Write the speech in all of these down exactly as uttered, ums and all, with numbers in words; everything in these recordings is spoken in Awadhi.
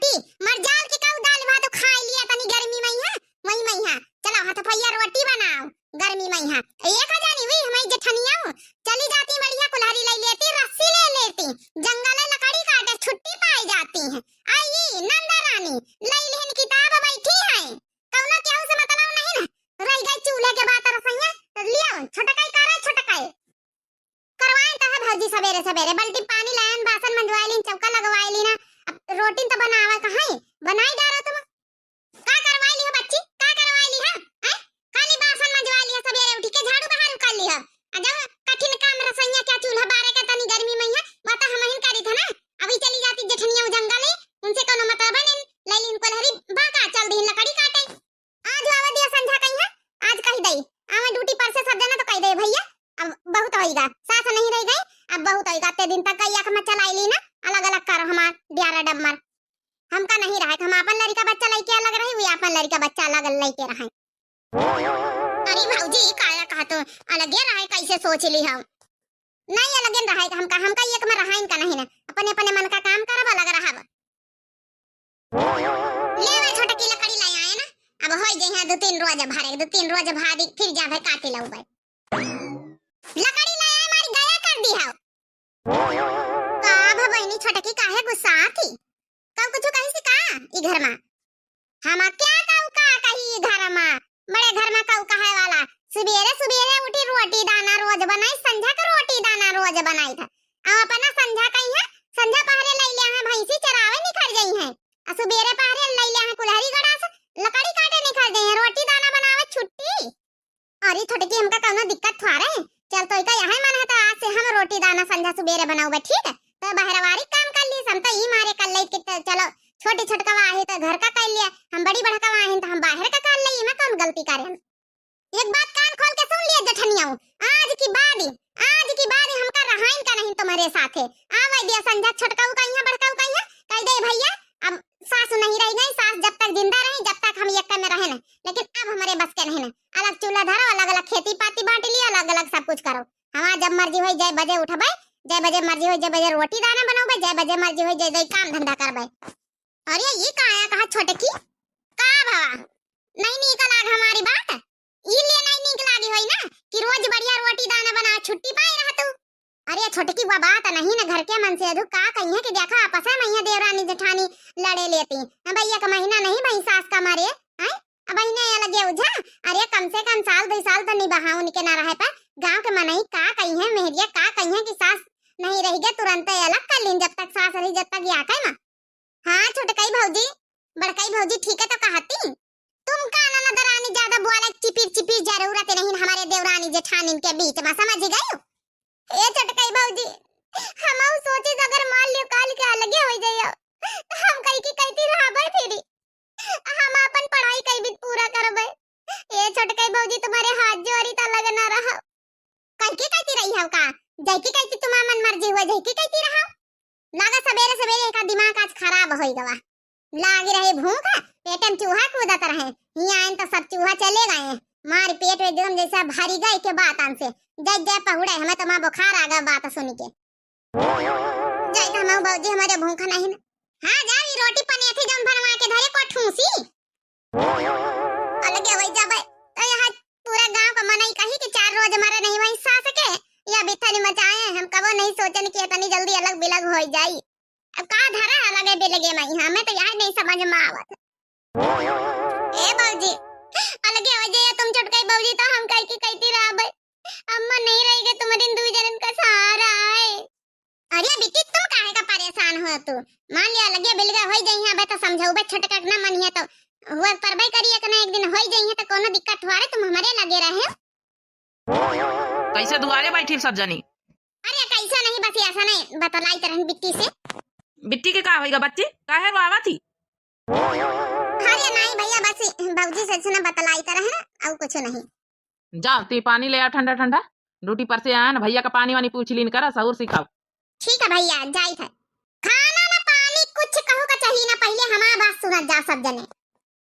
ती मर जाल के काऊ दाल भात खाई लिया तनी गर्मी मइहाँ, वही मइहाँ। चलो हाथ पैया रोटी बनाओ, गर्मी मइहाँ। एक जानी हुई हमारी जेठनिया, चली जाती बढ़िया कुल्हाड़ी लइ लेती, रस्सी लइ लेती, जंगल लकड़ी काटे छुट्टी पाई जाती है। आई नंदा रानी लइ लेन किताब बैठी है, कौनो केहू से मतलब नहीं ना। रह गई चूल्हे के बात रसोइया, लियो छोटकाई करे छोटकाई। करवाए त है भौजी सबेरे सबेरे, बाल्टी पानी लायन, बासन मंजवाए लीन, चौका लगवाए लीन, अब रोटी त बनावे कहाँ, बनाई डारो तुम। का करवाए ली हो बच्ची, का करवाए ली हो? हैं? खाली बासन मंजवाए ली हो, सबेरे उठी के झाड़ू बहारू कर ली हो। आ जब कठिन काम रसोइया क्या चूल्हा बारे के तनी गर्मी मइहाँ, बता हमहिन करी था ना। अभी चली जाती जेठनिया जंगल, उनसे कोनो मतलब नहीं, लइ लीन कोल्हरी बाका चल दीन लकड़ी काटे। आज आवे दिया संझा कहिया, आज कहि दई, आवे ड्यूटी पर से सब जना तो कहि दे भैया, अब बहुत होइगा, सास नहीं रह गई, अब बहुत होइगा। ते दिन तक कई आँख में चलाई ली ना, अलग अलग करो हमार डियारा डम्मर। हमका नहीं रहे, हम आपन लड़का बच्चा लइके अलग रही, वे आपन लड़का बच्चा अलग लइके रहे। अरे भौजी, ई काया कहा तो अलगे रहे, कैसे सोच ली हम? नहीं, अलगे रहे, हमका, हमका एक में रहाइन का नहीं ना, अपने अपने मन का काम करब, अलग रहब। ले वे छोटकी लकड़ी लाई आए ना, अब होई जइहाँ दो तीन रोज भरे, दो तीन रोज भारी फिर जाबे काटे लउबे। लकड़ी लाई आए मारी गया कर दी हो। का भा बहिनी छोटकी काहे गुस्सा थी? कऊ कुछ कही सी का ई घर मा? हम क्या कऊ का कही ई घर मा? बड़े घर मा कऊ कहे वाला? सुबेरे सुबेरे उठी रोटी दाना रोज बनाई, संझा के रोटी दाना रोज बनाई था। अब अपना संझा कहीं है, संझा पहरे लइ ले हैं, भैंसी चरावे निकल गई हैं। आ सुबेरे पहरे लइ ले हैं कुल्हरी गड़ा से, लकड़ी काटे निकल गई हैं, रोटी दाना बनावे छुट्टी। अरे छोटकी, हमका कौनो दिक्कत थोड़े है। चल तो इका यही मन है तो आज से हम रोटी दाना संझा सुबेरे बनाउबे, ठीक है? तो बहरवारी काम कर ली, हम तो ई मारे कर ले कि त-, चलो छोटी छोटकवा आहे तो घर का कर लिया, हम बड़ी बड़कवा आहे तो हम बाहर का कर ले, इमा कौन गलती करे हम? एक बात कान खोल के सुन लिया जेठनिया, आज की बाद, आज की बाद हमका रहाइन का नहीं तुम्हारे साथे। आवे दिया संझा छोटकाऊ का यहाँ बड़काऊ का यहाँ, कह दे भैया, अब सास नहीं रही गई, सास जब तक जिंदा रही जब तक हम यक्का में रहे ना, लेकिन अब हमारे बस के नहीं ना। अलग चूल्हा धरो, अलग अलग खेती पाती बांट लियो, अलग अलग सब कुछ करो। हमार जब मर्जी होई जय बजे उठबे, जय बजे मर्जी होई जय बजे रोटी दाना बनौबे, जय बजे मर्जी होई जय जय काम धंधा करबे। अरे ई काया कहा छोटकी, का भवा? नहीं नीक लाग हमारी बात? ई लिए नहीं नीक लागी होई ना कि रोज बढ़िया रोटी दाना बना छुट्टी पाए रह तू। अरे छोटकी, वो बात नहीं न घर के मन से अधू का कहिए कि देखा आपस में यहाँ देवरानी जेठानी लड़े लेती। अब एक महीना नहीं भई सास का मारे, हैं? अब इन्हें अलगे उझा, अरे कम से कम साल दो साल तो निबहा उनके ना रहे पर गाँव के मनई का कहिए, मेहरिया का कहिए कि सास नहीं रही गया, तुरंत अलग कर लीन, जब तक सास रही जब तक या कहे माँ। हाँ छोटकई भौजी, बड़कई भौजी ठीक है तो कहती। तुम का ननद रानी ज्यादा बोले चिपिर चिपिर जरूरत नहीं हमारे देवरानी जेठानिन के बीच में, समझ गई? ए छोटकई भौजी, हम सोचे अगर मान लियो काल के अलगे हो जाइयो, तो हम कही की कहती रहबे फिरी। हम अपन पढ़ाई कई भी पूरा करबे। ए छोटकई भौजी तुम्हारे हाथ जोड़ी तो अलग ना रहो। कई की कहती रही हो का? जय की कहती तुम्हारा मन मर्जी हुआ, जय की कहती रहो। लागा सबेरे सबेरे एका दिमाग आज खराब होई गवा। लागी रही भूख, पेट में चूहा कूदत रहे। हियाँ आइन तो सब चूहा चले गए। मारी पेट में एकदम जैसे भरी गई के बात आन से। जय जय पहुड़े, हमें तो माँ बुखार आ गया बात सुन के। जाई तो हमार भौजी हमारे भूख नहीं ना। हाँ जाओ, ये रोटी पने थी जौन भरवा के धरे को ठूसी। अलगे होई जाबे। तो यहाँ पूरा गांव का मनई कही कि चार रोज हमारे नहीं वही सास के, या बिथनी मचाए, हम कबो नहीं सोचन कि इतनी जल्दी अलग बिलग होई जाई। अब का धरा अलगे बिलगे में, हमें तो यह नहीं समझ में आवत। ए भौजी, अलगे हो जाइए तुम छोटकई भौजी, तो हम कह की कहती रहबे। अम्मा नहीं रहेगी, तुम्हारे इन दो जनन का सहारा है। अरे बिट्टी, तुम काहे का परेशान हो तू? मान लिया अलगे बिलगे होई जाइए, अबे तो समझौबे छोटका के ना मनिए तो हुआ परबे करिए कि ना एक दिन होई जाइए तो कोनो दिक्कत हुआ रे, तुम हमारे लगे रहे। कैसे दुआरे बैठी सब जनी? अरे कैसे नहीं, बस ऐसा नहीं बतलाई तरह बिट्टी से। बिट्टी के का होइगा बच्ची, काहे रोआवा थी? अरे नहीं भैया, बस भौजी से ना बतलाई तरह ना, और कुछ नहीं। जा ती पानी ले आ ठंडा ठंडा, ड्यूटी पर से आया ना, भैया का पानी वानी पूछ लीन करा, सहूर सिखाओ। ठीक है भैया, जाई थे। खाना ना पानी कुछ कहू का चाहिए ना, पहले हमार बात सुनत जा सब जने।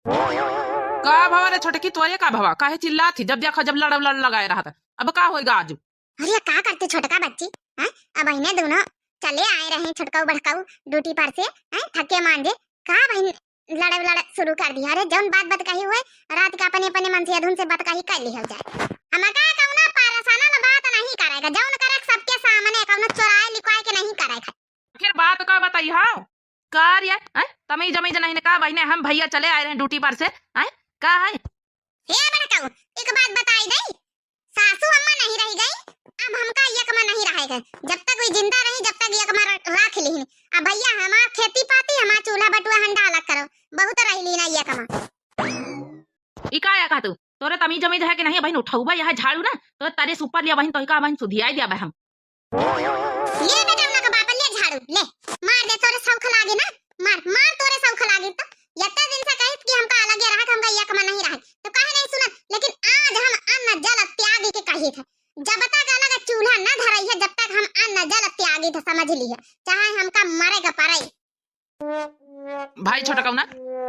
का भवा रे छोटकी, तोरे का भवा, काहे चिल्लात ही? जब देखा जब लड़ लड़ लगाए रहत, अब का होइगा आज? अरे का करती छोटका बच्ची, हैं? अब इन्हें दोनों चले आए रहे छोटकाऊ बड़काऊ ड्यूटी पर से, हैं? थके मांजे, का बहिन लड़े लड़े शुरू कर दिया। अरे जौन बात बतकही हुए, रात के अपने अपने मन से अधुन से बतकही कर लिहल जाए। हमका कौनो परेशान वाला बात नहीं करेगा, जौन करे सबके सामने, कौनो चोराए लिखवाए के नहीं करेगा। फिर बात का बताई हो? का रे, हैं? तमीज अमीज नहीं न का बहिने, हम भैया चले आए रहे ड्यूटी पर से, हैं? का है? हे बड़काऊ, एक बात बताई दई, सासू अम्मा नहीं रही गई, अब हमका यकमा नहीं रहे गए। जब तक वी जिंदा रही, जब तक यकमा र-, राख लिहिन। अब भैया हमार खेती पाती, हमार चूल्हा बटुआ हंडा अलग करो, बहुत रही लीना यकमा। ई का या कहा तू? तोरे तमीज अमीज है कि नहीं? बहिन उठौबा यह झाड़ू ना, तो तरे से ऊपर लिया बहिन, तो का बहिन सुधियाई दिया बहिन हम। ले बेटा, उनका बाप, ले झाड़ू, ले। मार दे, तोरे सौख लागे ना, मार, मार, तोरे सौख लागे तो। यत्ता दिन से कहित कि हमका अलगे रहा, हमका यकमा नहीं रहा, तो काहे नहीं सुनत? लेकिन आज हम अन्न जल त्याग के कहित है, जब तक अलग चूल्हा न धरई है, जब तक हम अन्न जल त्याग के समझ ली है, चाहे हमका मरे का पड़े। भाई छोटकौना,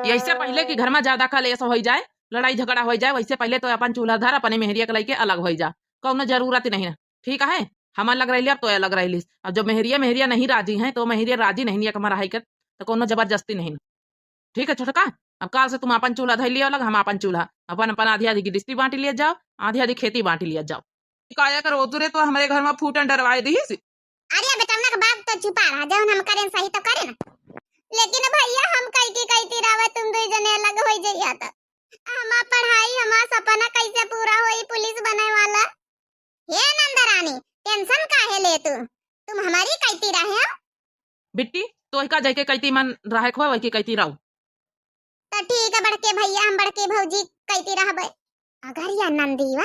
यैसे पहिले कि घर में ज्यादा कलेश होइ जाए, लड़ाई झगड़ा होइ जाए, वैसे पहिले तो अपन चूल्हा धर, अपने मेहरिया के लइके अलग होइ जा, कौनो जरूरत नहीं है, ठीक है? हम अलग रह लिया, तो अलग रह लिस। अब जब मेहरिया, मेहरिया नहीं राजी हैं, तो मेहरिया राजी नहीं है, हमारा है के, तो कौनो जबरदस्ती नहीं, ठीक है छोटका? अब काल से तुम अपन चूल्हा धर लिया अलग, हम अपन चूल्हा, अपन, अपन आधी आधी गिरस्ती बांट लिया जाओ, आधी आधी खेती बांट लिया जाओ। काया करो, तू रे तो हमरे घर में फूटन डरवाए दीस। अरे बेटौना के बाप तो चुपा रहा, जौन हम करें सही तो करे ना। लेकिन भैया हम कई की कईती रहबे, तुम दुई जने अलग होइ जइया तो हमार पढ़ाई, हमार सपना कैसे पूरा होई पुलिस बने वाला? हे नंदरानी, tension काहे ले तू? तुम हमारी कईती रहे हो? बिट्टी, तोहका जैके कईती मन रहे खो, वैके कईती रहो। तो ठीक है बड़के भैया, हम बड़के भौजी कईती रहबे। अगर या नंदीवा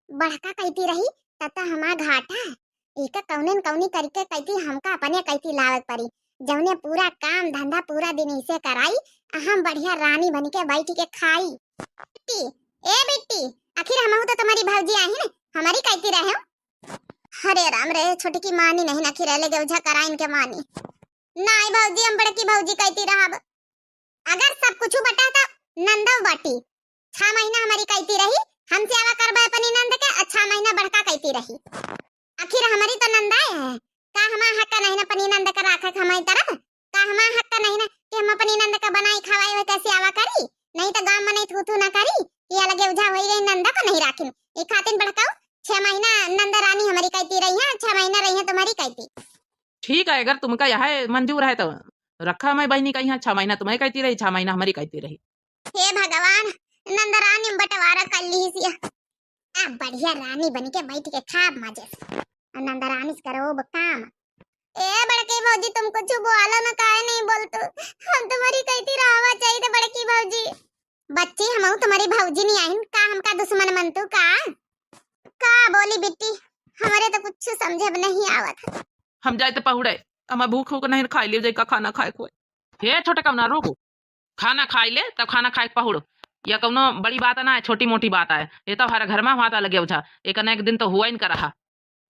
बड़का कईती रही, तब तो हमार घाटा है। एका कौने न कौनी करके कईती हमका अपने कईती लावे के पड़ी। जौने पूरा काम धंधा पूरा दिन इसे कराई, आ हम बढ़िया रानी बन के बैठ के खाई। बिट्टी, ए बिट्टी, आखिर हमहू तो तुम्हारी भौजी आही न, हमारी कईती रहे हो। अरे राम रे, छोटकी मानी नहीं, आखिर अलगे उझा कराइन के मानी। नाई भौजी, हम बड़की भौजी कईती रहब। अगर सब कुछ बटा तो नंदव बाटी। छह महीना हमारी कईती रही, हम सेवा करबे अपनी नंद के, और छह महीना बड़का कईती रही। आखिर हमारी तो नंदाए है, का हमार हक नहीं ना अपनी नंद के राखे के हमारी तरफ? का हमार हक नहीं ना कि हम अपनी नंद के बनाई खवाई हुए कैसे आवा करी? नहीं तो गांव में नहीं थू थू ना करी कि अलगे उझा होई गई, नंद को नहीं राखिन। ई खातिन बड़काऊ छह महीना नंद रानी हमारी कईती रही है, छह महीना रही है तुम्हारी कईती। ठीक है, अगर तुमका यह मंजूर है तो रखा मैं बहिनी का यहाँ, छह महीना तुम्हें कईती रही, छह महीना हमारी कईती रही। हे भगवान, नंदरानी में बंटवारा कर ली सिया। अब बढ़िया रानी बन के बैठ के खाब मजे से। और नंदरानी से करो वो काम। ए बड़की भौजी, तुम कुछ बोलो ना, काहे नहीं बोलतू? हम तुम्हारी कईती रहवा चाहिए थे बड़की भौजी। बच्ची, हमहू तुम्हारी भौजी नहीं आहिन का, हमका दुश्मन मनतू का? का बोली बिट्टी, हमारे तो कुछ समझे में नहीं आवत। हम जाए तो पहुड़े, हमें भूख उख नहीं, खाई लियो जाए का खाना खाए खोए। हे छोटकौना, रुक, खाना खाई ले, तब खाना खाए के पहुड़। यह कौनो बड़ी बात ना है, छोटी मोटी बात है। ये तो हर घर में हुआ था लगे उझा, एक न एक दिन तो हुआ ही न रहा।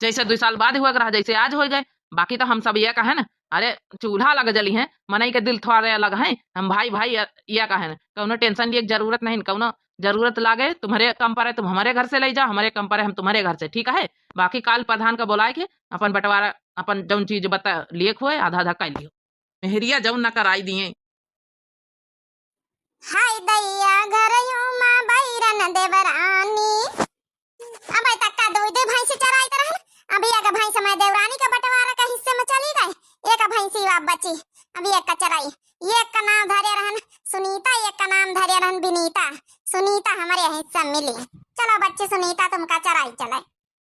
जैसे दुई साल बाद हुआ रहा, जैसे आज हो गए। बाकी तो हम सब ये कहे ना, अरे चूल्हा अलग जली है, मनई के दिल थोड़े अलग है, हम भाई भाई ये, ये कहे ना, कौनो tension लिए के जरूरत नहीं, कौनो जरूरत लागे तुम्हारे कम परे तुम हमारे घर से ले जाओ, हमारे कम परे हम तुम्हारे घर से, ठीक है? बाकी काल प्रधान का बुलाए के अपन बंटवारा, अपन जौन चीज बता लिए हुए आधा आधा कर लियो। मेहरिया जौन न कराई दिए। हाय दैया घरयू मा बैरन देवरानी। अबे तक का दुई दुई भैंसी चराइत रहन, अभी एक भैंस मैं देवरानी के बंटवारा के हिस्से में चली गई, एक भैंसी वा बची, अभी एक का चराई, एक का नाम धरे रहन सुनीता, एक का नाम धरे रहन विनीता। सुनीता हमारे हिस्सा मिली। चलो बच्ची सुनीता तुमका चराई चले।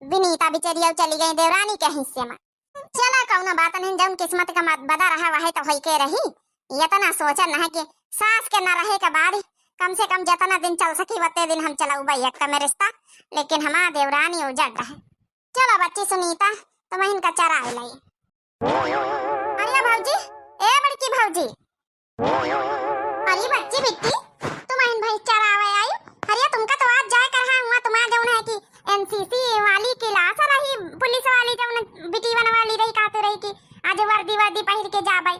विनीता बिचरिया चली गई देवरानी के हिस्से में। चला, कौनो बात नहीं, जौन किस्मत का मत बदा रहा, वही तो होई के रही। इतना सोचल न है कि सास के न रहे के बाद कम से कम जितना दिन चल सकी, वते दिन हम चलाऊ भाई एक में रिश्ता, लेकिन हमार देवरानी उजड़ रहे। चलो बच्ची सुनीता, तुम इनका चराए लाई। अरे भौजी, ए बड़की भौजी, अरे बच्ची बिट्टी, तुम इन भैंस चरावे आई? अरे तुमका तो आज जाए कर रहा हुआ, तुम्हारा जौन है कि एनसीसी वाली क्लास रही, पुलिस वाली जौन बिटिवन वाली रही, कहते रही कि आज वर्दी वर्दी पहिर के जाबे।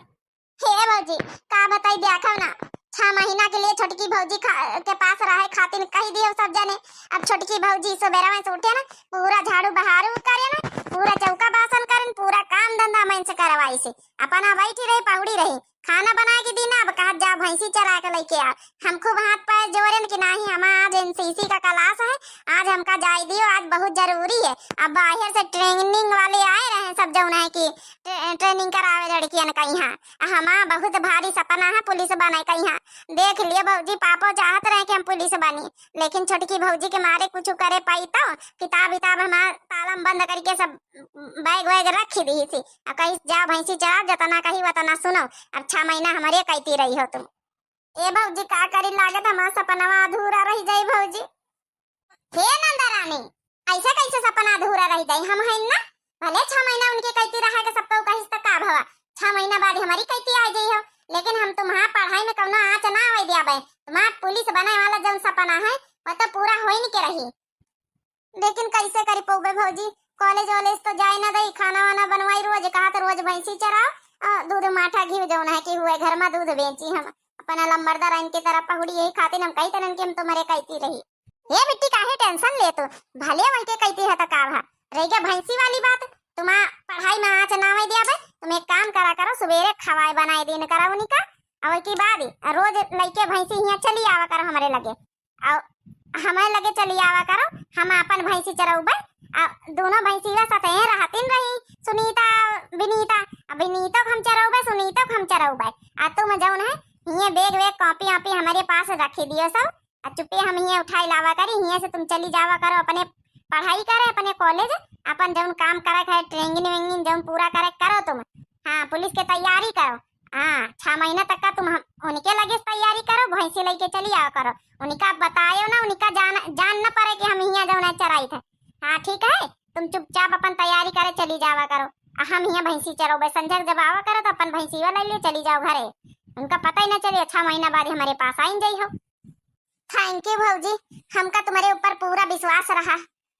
हे भौजी, का बताई, देखो ना, छह महीना के लिए छोटकी भौजी खा-, के पास रहे खातिर कही दियो सब जने। अब छोटकी भौजी सुबेरा में से उठे ना, पूरा झाड़ू बहारू करे ना, पूरा चौका बासन करे ना, पूरा काम धंधा मन से करवाई से। अपना बैठी रही, पहुड़ी रही, खाना बनाए के दिन अब कहत जाओ भैंसी चराए के लइके आ। हम खूब हाथ पैर जोरेन कि नाही, हमार आज एनसीसी का क्लास है, आज हमका जाए दियो, आज बहुत जरूरी है। अब बाहर से ट्रेनिंग वाले आए रहे सब, जौन है कि ट्रे-, ट्रेनिंग करावे लड़कियन का यहाँ। आ हमार बहुत भारी सपना है पुलिस बने का यहाँ। देख लियो भौजी, पापो चाहत रहे कि हम पुलिस बनी, लेकिन छोटकी भौजी के मारे कुछ करे पाई तो किताब विताब हमार ताला में बंद करके सब बैग वैग रख दी थी। अब कही जाओ भैंसी चराओ, जतना कही वतना सुनो, अब छह महीना हमरे कहती रही हो तुम। ए भौजी, का करी, लागत हमार सपनवा अधूरा रह जाई भौजी। हे नंदा रानी, ऐसे कैसे सपना अधूरा रह जाई? हम हैं ना, भले छह महीना उनके कहती रहा के सबको कहिस त का भवा, छह महीना बाद हमारी कहती आ जाई हो, लेकिन हम तुम्हार पढ़ाई में कौनो आँच ना आवे दियाबे। तुम्हार पुलिस बने वाला जौन सपना है, वो तो पूरा होइन के रही। लेकिन कैसे करी पौबे भौजी, कॉलेज वॉलेज तो जाए ना दई, खाना वाना बनवाई रोज, कहा तो रोज भैंसी चराओ, आ, दूध माठा घी जौन है कि हुए घर में दूध बेची हम, अपना लंबरदार इनकी तरह पहुड़ी, यही खातिर हम कही तनन कि हम तुम्हारे कहती रही। ए बिट्टी, काहे टेंशन ले तू? भले वही के कहती है तो का भा? रह गया भैंसी वाली बात, तुम्हार पढ़ाई में आँच ना आवे दियाबे। तुम एक काम करा करो, सुबेरे खवाए बनाए दिन करा उनका, और की बाद रोज लइके भैंसी हियाँ चली आवा करो हमरे लगे। और हमरे लगे चली आवा करो, हम अपन भैंसी चरौबे। आ दोनों भैंसिया सतहे रहतिन रही, सुनीता, विनीता। अब विनीतो के हम चरौबे, सुनीतो के हम चरौबे। आ तुम जौन है, हिये बैग वैग, कॉपी ऑपी हमरे पास रखी दियो सब। आ चुप्पे हम हिये उठाई लावा करी, हिये से तुम चली जावा करो अपने पढ़ाई करे, अपने कॉलेज, अपन जौन काम करे है, ट्रेनिंग वेनिंग जौन पूरा करे करो तुम। हाँ, पुलिस के तैयारी करो। हाँ, छह महीना तक का तुम हम, उनके लगे से तैयारी करो, भैंसी लइके चली आवा करो। उनका बतायो ना, उनका जान, जान न पड़े कि हम हियाँ जौन है चराई थे। हाँ, ठीक है, तुम चुपचाप अपन तैयारी करे चली जावा करो। आ हम हियाँ भैंसी चरौबे, संझक जब आवा करो तो अपन भैंसिया ले लिए चली जाओ घरे। उनका पता ही ना चले, छह महीना बाद ही हमरे पास आइन जाई हो। Thank you भौजी, हमका तुम्हारे ऊपर पूरा विश्वास रहा।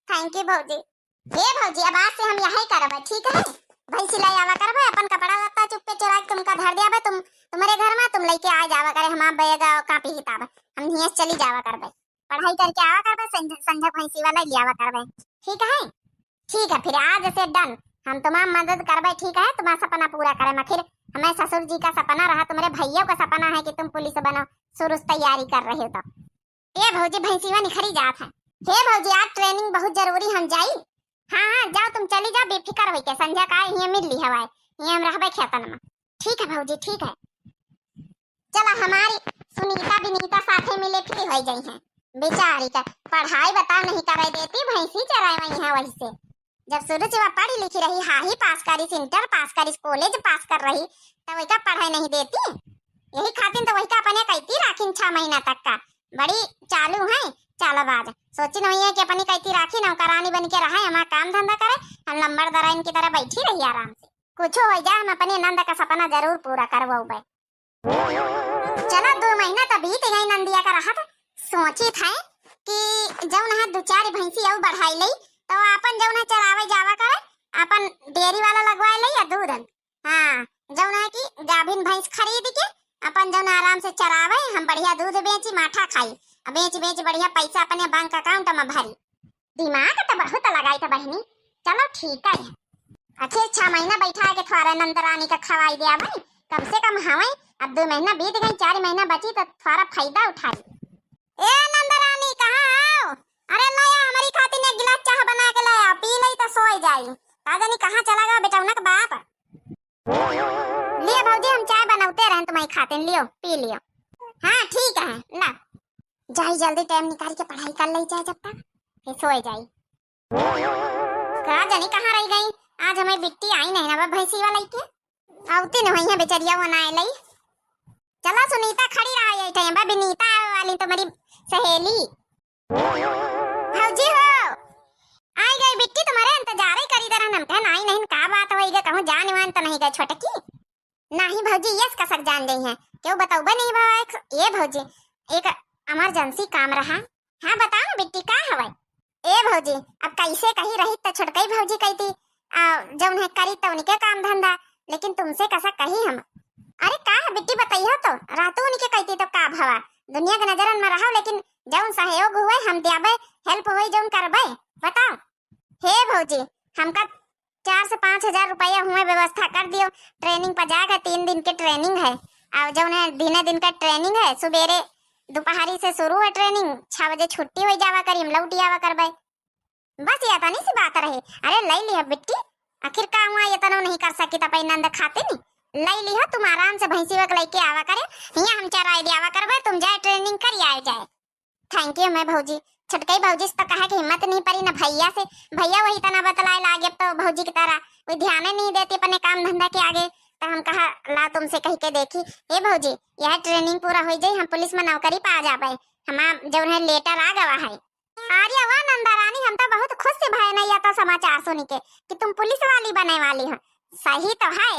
Thank you भौजी। हे भौजी, अब आज से हम यही करबे, ठीक है? भैंसी ले आवा करबे, अपन कपड़ा लत्ता चुप्पे चुरा के तुमका धर दियाबे, तुम, तुम्हारे घर में तुम लइके आ जावा करे, हमार बैग और कॉपी किताब, हम हियाँ से चली जावा करबे, पढ़ाई करके आवा करबे, संझ-, संझक भैंसी वाला ले आवा करबे, ठीक है? ठीक है, फिर आज से done, हम तुम्हार मदद करबे, ठीक है? तुम्हार सपना पूरा करे में, फिर हमें ससुर जी का सपना रहा, तुम्हारे भैया का सपना है कि तुम पुलिस बनो, शुरू से तैयारी कर रहे हो तो। ए भौजी, भैंसिया निखरी जात है। हे भौजी, आज ट्रेनिंग बहुत जरूरी, हम जाई। हाँ, हाँ, जाओ, तुम चली जाओ, बेफिकर होइके, संझा का हियाँ मिल ली हवाए, हियाँ हम रहबे खेतन में। ठीक है भौजी, ठीक है। चला, हमारी सुनीता विनीता साथे मिले free हो जाई हैं। बेचारी का पढ़ाई बताओ नहीं करे देती, भैंसी चराए वही है वही से। जब शुरू से वह पढ़ी लिखी रही, हाही पास करिस, इंटर पास करिस, कॉलेज पास कर रही, तब वही का पढ़ाई नहीं देती। यही खातिर तो वही का अपने कहती राखिन छह महीना तक का। बड़ी चालू है, चालबाज। सोची नहीं है कि अपनी कहती राखी नौकरानी बन के रहे, हमारा काम धंधा करे, हम लंबरदार इनकी तरह बैठी रही आराम से। कुछ हो जाए, हम अपने नंद का सपना जरूर पूरा करवाऊबे। चला, दो महीना तो बीत गई नंदिया का रहत। सोची थे कि जौन है दो चार भैंसी और बढ़ाई लई, तो अपन जौन है चरावे जावा करे, अपन डेयरी वाला लगवाए लई या दूध। हाँ, जौन है कि गाभिन भैंस खरीद के अपन जौन आराम से चरावे, हम बढ़िया दूध बेची, माठा खाई, आ बेच बेच बढ़िया पैसा अपने बैंक account में भरी। दिमाग तो बहुत लगाई था बहनी। चलो ठीक है, अच्छे छह महीना बैठा के थोड़ा नंदरानी का खवाई दिया भाई, कम से कम हवे। अब दो महीना बीत गई, चार महीना बची तो थोड़ा फायदा उठाई। ए नंदरानी, कहाँ आओ? अरे लाया, हमारी खातिर एक गिलास चाह बना के लाया, पी लई तो सोए जाई। का जानी कहाँ चला गया बेटौना का बाप। लिए भौजी, हम चाय बनौते रहन तुम्हारी खातिर, लियो, पी लियो। हाँ ठीक है, ला। जाई जल्दी टाइम निकाल के पढ़ाई कर लई जाए जब तक, फिर सोए जाई। का जानी कहाँ रह गई, आज हमारी बिट्टी आई नहीं ना बा भैंसी वाला के। आवती न हुई है बेचारिया, वो ना आए लई। चला सुनीता खड़ी रहा यही टाइम बा, विनीता आवे वाली तुम्हारी सहेली। भौजी हो, आई गई बिट्टी, तुम्हारे इंतजार ही करी दरन हम। कहन आई नहीं, का बात होई गई, कहूँ जान वान तो नहीं गए छोटकी? नाही भौजी, यस कसक जान गई है, क्यों बताऊबे नहीं बा। एक, ये भौजी, एक emergency काम रहा। हाँ बताओ ना बिट्टी, का हवै? ए भौजी, अब कैसे कही रही त छोटकई भौजी कहती, आ, जौन है करी तो उनके काम धंधा, लेकिन तुमसे कसक कही हम। अरे का है बिट्टी, बताइयो तो, रहतू उनके कहती तो का भवा, दुनिया के नजरन में रहो, लेकिन जौन सहयोग हुए हम दियाबे, help होई जौन करबे, बताओ। हे भौजी, हमका चार से पाँच हजार रुपया हुए व्यवस्था कर दियो, training पर जाएगा, तीन दिन के training है, और जौन है दिने दिन का training है, सुबेरे दोपहरी से शुरू है training, छह बजे छुट्टी होइ जावा करी, हम लौटि आवा करबै। बस ये तनी सी बात रही। अरे लइ लिहा बिट्टी, आखिर का हुआ, ये तनो नहीं कर सकी त अपनी नंद खाती नहीं, लइ लिहा, तुम आराम से भैंसी वक लइके आवा करे, हियाँ हम चराई द्यावा करबै, तुम जाए training करि आए जाए। Thank you मैं भौजी। छोटकई भौजी से तो कहे के हिम्मत नहीं परी ना भैया से। भैया वही तना बतलाए लागे, अब तो भौजी की तरह कोई ध्यान ही नहीं देती अपने काम धंधा के आगे। तो हम कहा ला तुमसे कह के देखी। ए भौजी, यह training पूरा हो जाई, हम पुलिस में नौकरी पा जाबे। हमार जौन है letter आ गवा है। अरे वाह नंदा रानी, हम तो बहुत खुश से भए ना या तो समाचार सुनी के कि तुम पुलिस वाली बने वाली हो। सही तो है,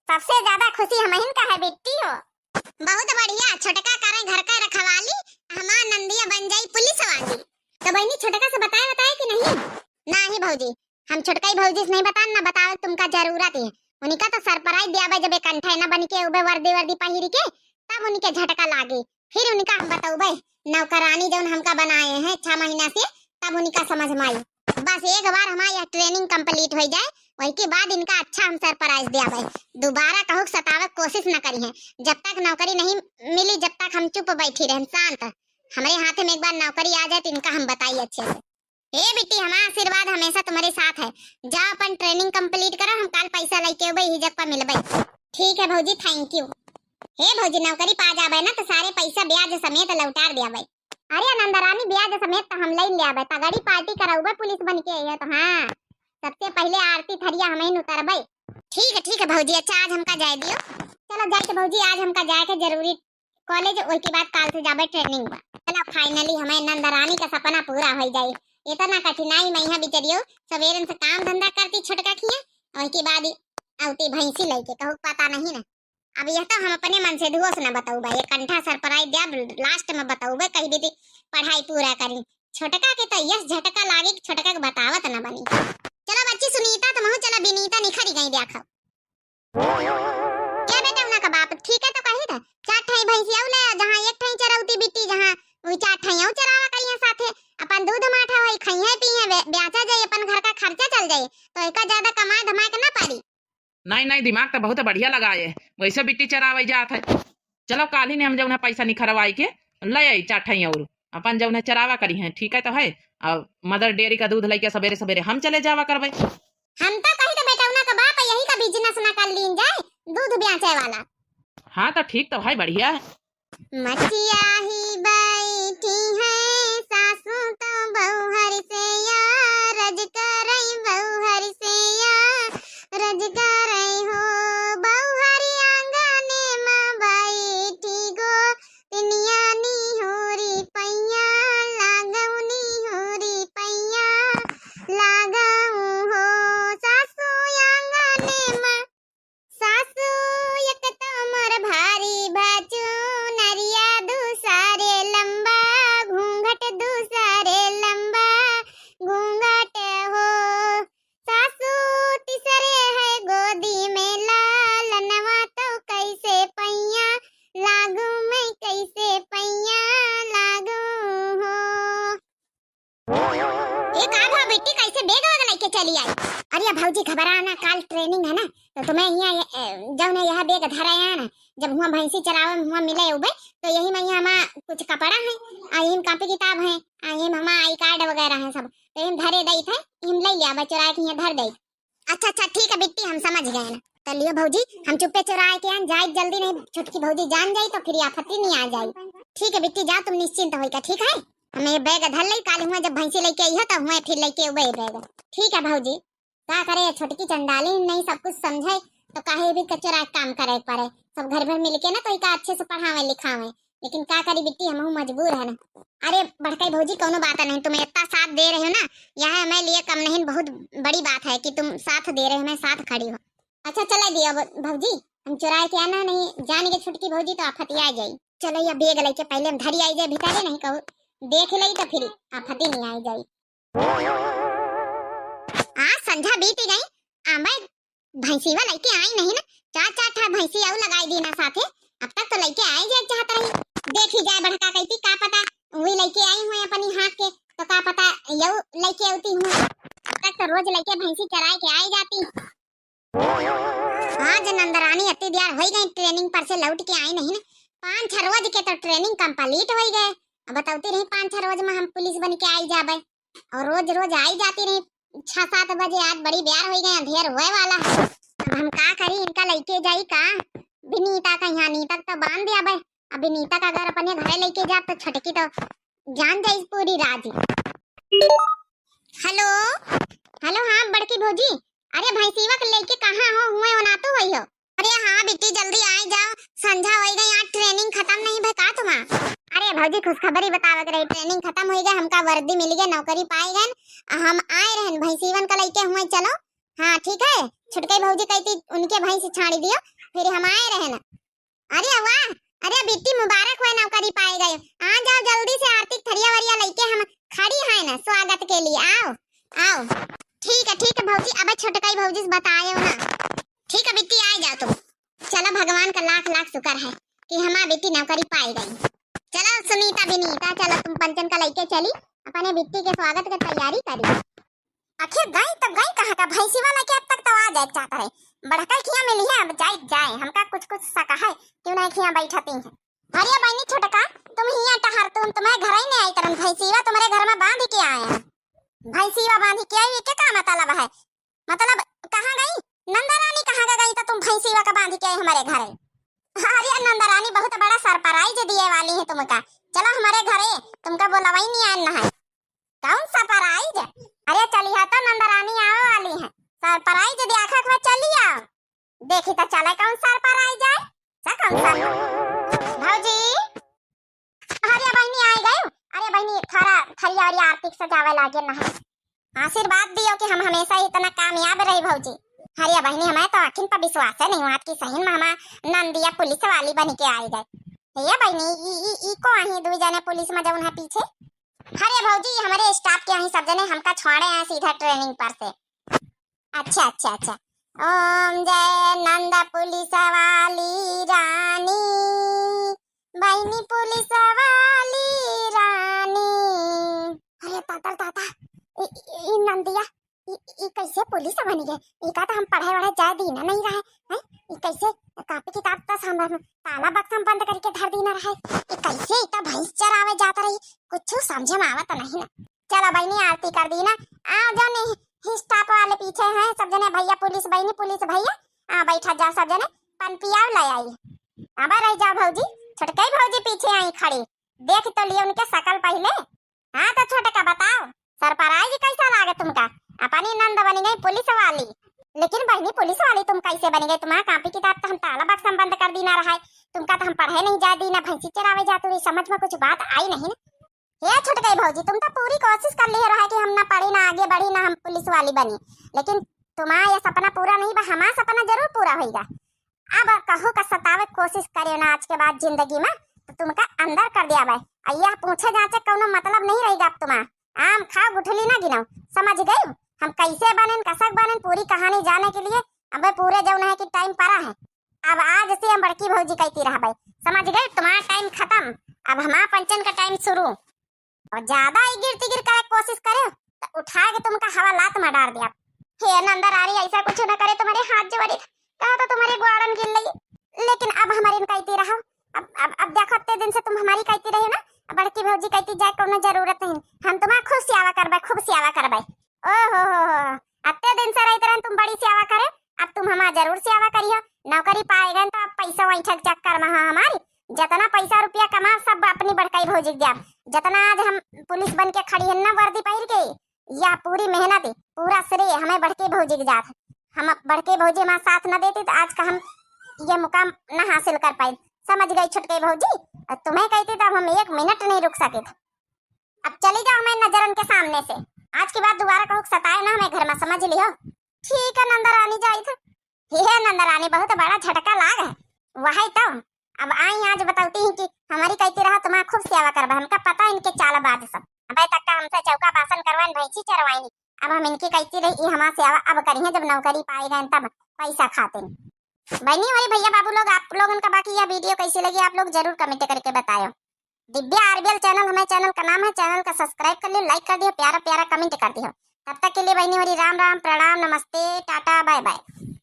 सबसे ज्यादा खुशी हमहिन का है बिट्टी हो। बहुत बढ़िया, छोटका करे घर का रखवाली, हमार नंदिया बन जाई पुलिस वाली। तो बहनी छोटका से बताए बताए कि नहीं? नाही भौजी, हम छोटका ही भौजी से नहीं बतान, ना बतावे तुमका जरूरत है। उनका तो surprise द्याबे, जब एक कंठा है ना बन के उबे वर्दी वर्दी पहिर के, तब उनके झटका लागे। फिर उनका हम बतउबे, नौकरानी जौन हमका बनाए हैं छह महीना से, तब उनका समझ में आई। बस एक बार हमार यह training complete होइ जाए, वही के बाद इनका अच्छा हम surprise द्याबे। दोबारा कहूक सतावे के कोशिश न करिहें। जब तक नौकरी नहीं मिली, जब तक हम चुप बैठी रहें, शांत। हमरे हाथे में एक बार नौकरी आ जाए तो इनका हम बताई अच्छे से। ए बिट्टी, हमार आशीर्वाद हमेशा तुम्हरे साथ है। जाओ अपन training complete करो, हम काल पैसा लइके उबे, यही जग पर मिलबे। ठीक है भौजी, thank you। हे भौजी, नौकरी पा जाबे ना तो सारे पैसा ब्याज समेत लौटार द्याबे। अरे नंदा रानी, ब्याज समेत तो हम लइ ल्याबे, तगड़ी party करउबे पुलिस बन के, ये तो हाँ, सबसे पहले आरती थरिया हमहिन उतरबे। ठीक है, ठीक है भौजी, अच्छा आज हमका जाए दियो। चलो जाए के भौजी, आज हमका जाए के जरूरी college, ओई के बाद काल से जाबे training बा। चलो finally हमें नंदा रानी का सपना पूरा होइ जाई। इतना कठिनाई में यहाँ बिचरियो, सवेरन से काम धंधा करती छोटका खिया, ओई के बाद ही आवती भैंसी लइके, कहूक पता नहीं ना। अब यह तो हम अपने मन से धुओ से न बतउबे, एक कंठा surprise द्याब, last में बतउबे, कही दीदी पढ़ाई पूरा करी। छोटका के तो यस झटका लागे कि छोटका के बतावत न बनी। चलो बच्ची सुनीता, तुमहू चलो, बिनीता निखरी गई देखो। क्या बेटा, उना का बाप ठीक है तो कही था, चार ठाई भैंसी आउ ले, जहाँ एक ठाई चरौती बिट्टी, जहाँ वही चार ठाई आउ चरावा करिए साथे, अपन दूध माठा होई, खइहे पीहे, बे-, बेचा जाए, अपन घर का खर्चा चल जाए, तो एका ज्यादा कमाए धमाए के ना पड़ी। नहीं, नहीं, दिमाग तो बहुत बढ़िया लगाए। वैसे बिट्टी चरावे जात है। चलो, काल ही ने हम जौन है पैसा निखरवाई के ले आई चार ठाई और अपन जौन है चरावा करिहें, ठीक है तो है। और Mother Dairy का दूध लइके सवेरे सवेरे हम चले जावा करबे। हम तो कही तो बेटौना का बाप यही का business ना कर लीन जाए, दूध बेचे वाला। हाँ, तो ठीक तो है, बढ़िया है। मचिया ही बैठी है सासू तो बउहर से या, रज करई बउहर से या, रज करई हो बउहर आंगने में बैठी गो, तिनिया निहोरी पैया लागऊ, निहोरी पैया लागऊ हो सासू आंगने में। सासू एक तो मोर भारी भाचू, नरिया दूसरे लंबा, घूंघट दूसरे लंबा, घूंघट हो। सासू तीसरे है गोदी में लालनवा, तो कैसे पैया लागू मैं, कैसे पैया लागू हो। ए का भा बिट्टी, कैसे bag वैग लइके चली आई? अरे भौजी घबरा ना, काल training है ना, तो तुम्हें यहाँ ये, ए, जौन है यह bag धरे आया ना, जब हुआ भैंसी चरावे में हुआ मिले उबे, तो यही में यहाँ हमार कुछ कपड़ा है, आ यही में copy किताब है, आ यही में हमार I card वगैरह है सब, तो यही में धरे दई थे, यही में ले लिया बा चुरा के यहाँ धर दई। अच्छा, अच्छा, ठीक है बिट्टी, हम समझ गए ना। तो लियो भौजी, हम चुप्पे चुराए के आन जाए जल्दी, नहीं छोटकी भौजी जान जाई तो फिर आफती नहीं आ जाई। ठीक है बिट्टी, जाओ तुम निश्चिंत होई का, ठीक है? हम ये bag धर लई, काल हुआ जब भैंसी लइके आई हो तो हुआ फिर लइके उबे bag। ठीक है भौजी, का करे छोटकी चंडाली नहीं सब कुछ समझे तो काहे भी कचरा काम करे पड़े। सब घर भर मिलके ना तो इका अच्छे से पढ़ावे लिखावे। लेकिन का करी बिट्टी, हमहू मजबूर है ना। अरे बड़काई भौजी, कौनो बात नहीं, तुम इतना साथ दे रहे हो ना, यह हमारे लिए कम नहीं, बहुत बड़ी बात है कि तुम साथ दे रहे हो, हमें साथ खड़ी हो। अच्छा चला दिया अब भौजी, हम चुराए के आना नहीं, जान के छोटकी भौजी तो आफत आ जाई। चलो ये bag लेके पहले हम धरी आई जाए भीतरे, नहीं कहू देख लई तो फिर आफत ही नहीं आई जाई। आज संझा बीत गई, आमे भैंसीवा लइके आई नहीं ना, चार चार ठा भैंसी आऊ लगाई दी ना साथे। अब तक तो लइके आई जाए चाहत रही, देखी जाए बड़का कहती का पता वही लइके आई हुए अपनी हाथ के, तो का पता यऊ लइके आती हुए। अब तक तो रोज लइके भैंसी चराए के आई जाती। आज नंदरानी अति रिटायर होइ गए, training पर से लौट के आई नहीं ना, पाँच छह रोज के तो training complete होइ गए। अब बतौती रही, पाँच छह रोज में हम पुलिस बन के आई जाबे, और रोज रोज आई जाती रही, छह सात बजे। आज बड़ी बेर होइ गए, अंधेर होए वाला है। अब हम का करी, इनका लइके जाई का विनीता का यहाँ? नीता का तो बांध दिया बे। अब विनीता का अगर अपने घरे लइके जाब तो छोटकी तो जान जाई पूरी राज। हेलो, हेलो, हाँ बड़की भौजी, अरे भैंसीवा के लइके कहाँ हो, हुए हो ना तो वही हो? अरे हाँ बिट्टी, जल्दी आए जाओ, संझा होइ गई, आज training खत्म नहीं भय का तुम्हार? अरे भौजी, खुशखबरी बतावे के रही, training खत्म होइ गए, हमका वर्दी मिल गए, नौकरी पाए गए, हम आए रहन भैंसीवन का लइके हुए, चलो। हाँ ठीक है, छुटकई भौजी कहती उनके भैंस छाड़ी दियो, फिर हम आए रहन। अरे वाह, अरे बिट्टी, मुबारक हुए, नौकरी पाए गए, आ जाओ जल्दी से, आरती के थरिया वरिया लइके हम खड़ी है ना स्वागत के लिए, आओ, आओ। ठीक है, ठीक है भौजी, अब छुटकई भौजी से बताए हो ना। ठीक है बिट्टी, आ जाओ तुम। चलो, भगवान का लाख लाख शुक्र है कि हमार बिट्टी नौकरी पाई गई। चलो सुनीता, विनीता, चलो तुम पंचन का लइके चली, अपने बिट्टी के स्वागत के तैयारी करी। आखिर गई तो गई कहाँ का, भैंसी वाला के अब तक तो आ जाए चाहता है। बड़का खिया मिली है, अब जाए जाए, हमका कुछ कुछ शक है, क्यों नहीं खिया बैठती है। अरे बहनी छोटका, तुम हिया टहर, तुम तुम्हारे घर ही नहीं आई तरन, भैंसीवा तुम्हारे घर में बांध के आए हैं। भैंसीवा बांध के आई, ये क्या मतलब है? मतलब कहाँ गई नंदा रानी, कहाँ का गई तो तुम भैंसीवा का बांध के आई हमारे घरे? अरे नंदा रानी बहुत बड़ा surprise दिए वाली है तुमका, चलो हमारे घरे, तुमका बोलवाई नहीं आन है। कौन surprise? अरे चलिहा तो नंदा रानी आवे वाली है, surprise देखा के चली आओ, देखी तो चले कौन surprise आए। सा कौन सा? भौजी, अरे बहनी आ गयो। अरे बहनी, थोड़ा थरिया और आरती के सजावे लागे ना है। आशीर्वाद दियो कि हम हमेशा इतना कामयाब रही भौजी। अरे बहनी, हमें तो आखिन पर विश्वास है नहीं हुआ कि सही में हमार नंदिया पुलिस वाली बन के आई गए। हे बहनी, ई, ई, ई को आही दुई जने पुलिस में जौन है पीछे? अरे भौजी, हमारे staff के आही सब जने, हमका छोड़े हैं सीधा training पर से। अच्छा, अच्छा, अच्छा। ओम जय नंद पुलिस वाली रानी, बहनी पुलिस वाली रानी। अरे ताता, ताता, ई, ई, ई नंदिया, ई, ई कैसे पुलिस बन गए? ई का तो हम पढ़े वढ़े जाए दीना नहीं रहे, हैं? ई कैसे कॉपी किताब तो हम ताला बक्सा में बंद करके धर दीना रहे? ई कैसे इतना भैंस चरावे जाता रही? कुछ समझे में आवत नहीं ना। चलो बहनी, आरती कर दीना। आ, जौन ही staff वाले पीछे हैं, सब जने भैया पुलिस बहनी, पुलिस भैया, आ, बैठा जाओ सब जने, पन पियाव ले आई। अब रह जाओ भौजी, छोटकई भौजी पीछे आई खड़ी, देख तो लिए उनके शकल पहले। हाँ तो छोटका बताओ, surprise कैसा लागे तुमका? अपनी नंद बनी गई पुलिस वाली। लेकिन बहनी पुलिस वाली तुम कैसे बनी गई? तुम्हारा कॉपी किताब तो हम ताला बक्सा में बंद कर दीना रहा है, तुमका तो हम पढ़े नहीं जाए दीना, भैंसी चरावे जातू रही, समझ में कुछ बात आई नहीं ना। हे छुटकई भौजी, तुम तो पूरी कोशिश कर लिए रहा कि हम ना पढ़ी, ना आगे बढ़ी, ना हम पुलिस वाली बनी, लेकिन तुम्हारा ये सपना पूरा नहीं बा, हमारा सपना जरूर पूरा होइगा। अब कहू का सतावे कोशिश करे ना आज के बाद जिंदगी में, तो तुमका अंदर कर दिया भाई। अय्या पूछे जाचे कौनो मतलब नहीं रहेगा अब तुम्हारा। आम खाओ गुठली ना गिनाओ, समझ गई? हम कैसे बनेन, कसक बनेन, पूरी कहानी जाने के लिए अब पूरे जौन है कि time पड़ा है। अब आज से हम बड़की भौजी कहती रहबे, समझ गए? तुम्हारा time खत्म, अब हमारा पंचन का time शुरू। और ज्यादा इगिर तिगिर करे कोशिश करे तो उठा के तुमका हवा लात में डाल दिया। हे नंदा रानी, ऐसा कुछ न करे, तुम्हारे हाथ जोड़ी, कहा तो तुम्हारे ग्वाड़न गिर लगी, लेकिन अब हमारी न कहती रहो। अब अब अब देखो, इतने दिन से तुम हमारी कहती रही ना, अब बड़की भौजी कहती जाए, कोनो जरूरत नहीं, हम तुम्हारा खूब सेवा करबे, खूब सेवा करबे। ओ हो हो हो, अत्ते दिन से रही तरह तुम बड़ी सेवा करे, अब तुम हमार जरूर सेवा करियो। नौकरी पाए गए तो अब पैसा वहीं ठक चक्कर में, हाँ, हमारी जितना पैसा रुपया कमा सब अपनी बड़काई भौजी के दिया। जितना आज हम पुलिस बन के खड़ी है ना वर्दी पहिर के, यह पूरी मेहनत, पूरा श्रेय हमें बड़के भौजी के जात। हम बड़के भौजी हमारा साथ न देती तो आज का हम ये मुकाम न हासिल कर पाए। समझ गई छुटके भौजी, तुम्हें कहती तो अब हम एक मिनट नहीं रुक सके। अब चली जाओ हमारे नजरन के सामने से। आज के बाद दोबारा कहूँ सताए ना हमें घर में, समझ लियो। ठीक है नंदा रानी, जाई थे। हे नंदा रानी, बहुत बड़ा झटका लाग है। वही तो, अब आई आज बतौती ही कि हमारी कहती रहा तुम्हारा खूब सेवा करबा, हमका पता है इनके चालबाज सब। अबे तक का हमसे चौका बासन करवाइन, भैंसी चरवाइन, अब हम इनकी कहती रही, ई हमार सेवा अब करिहें, जब नौकरी पाए गए तब पैसा खातिर। बहनी और भैया बाबू लोग, आप लोगन का बाकी यह video कैसी लगी, आप लोग जरूर comment करके बतायो। दिव्या आरबीएल channel हमारे channel का नाम है, channel का subscribe कर लियो, like कर दियो, प्यारा प्यारा comment कर दियो। तब तक के लिए बहनी होरी राम राम, प्रणाम, नमस्ते, टाटा, bye bye।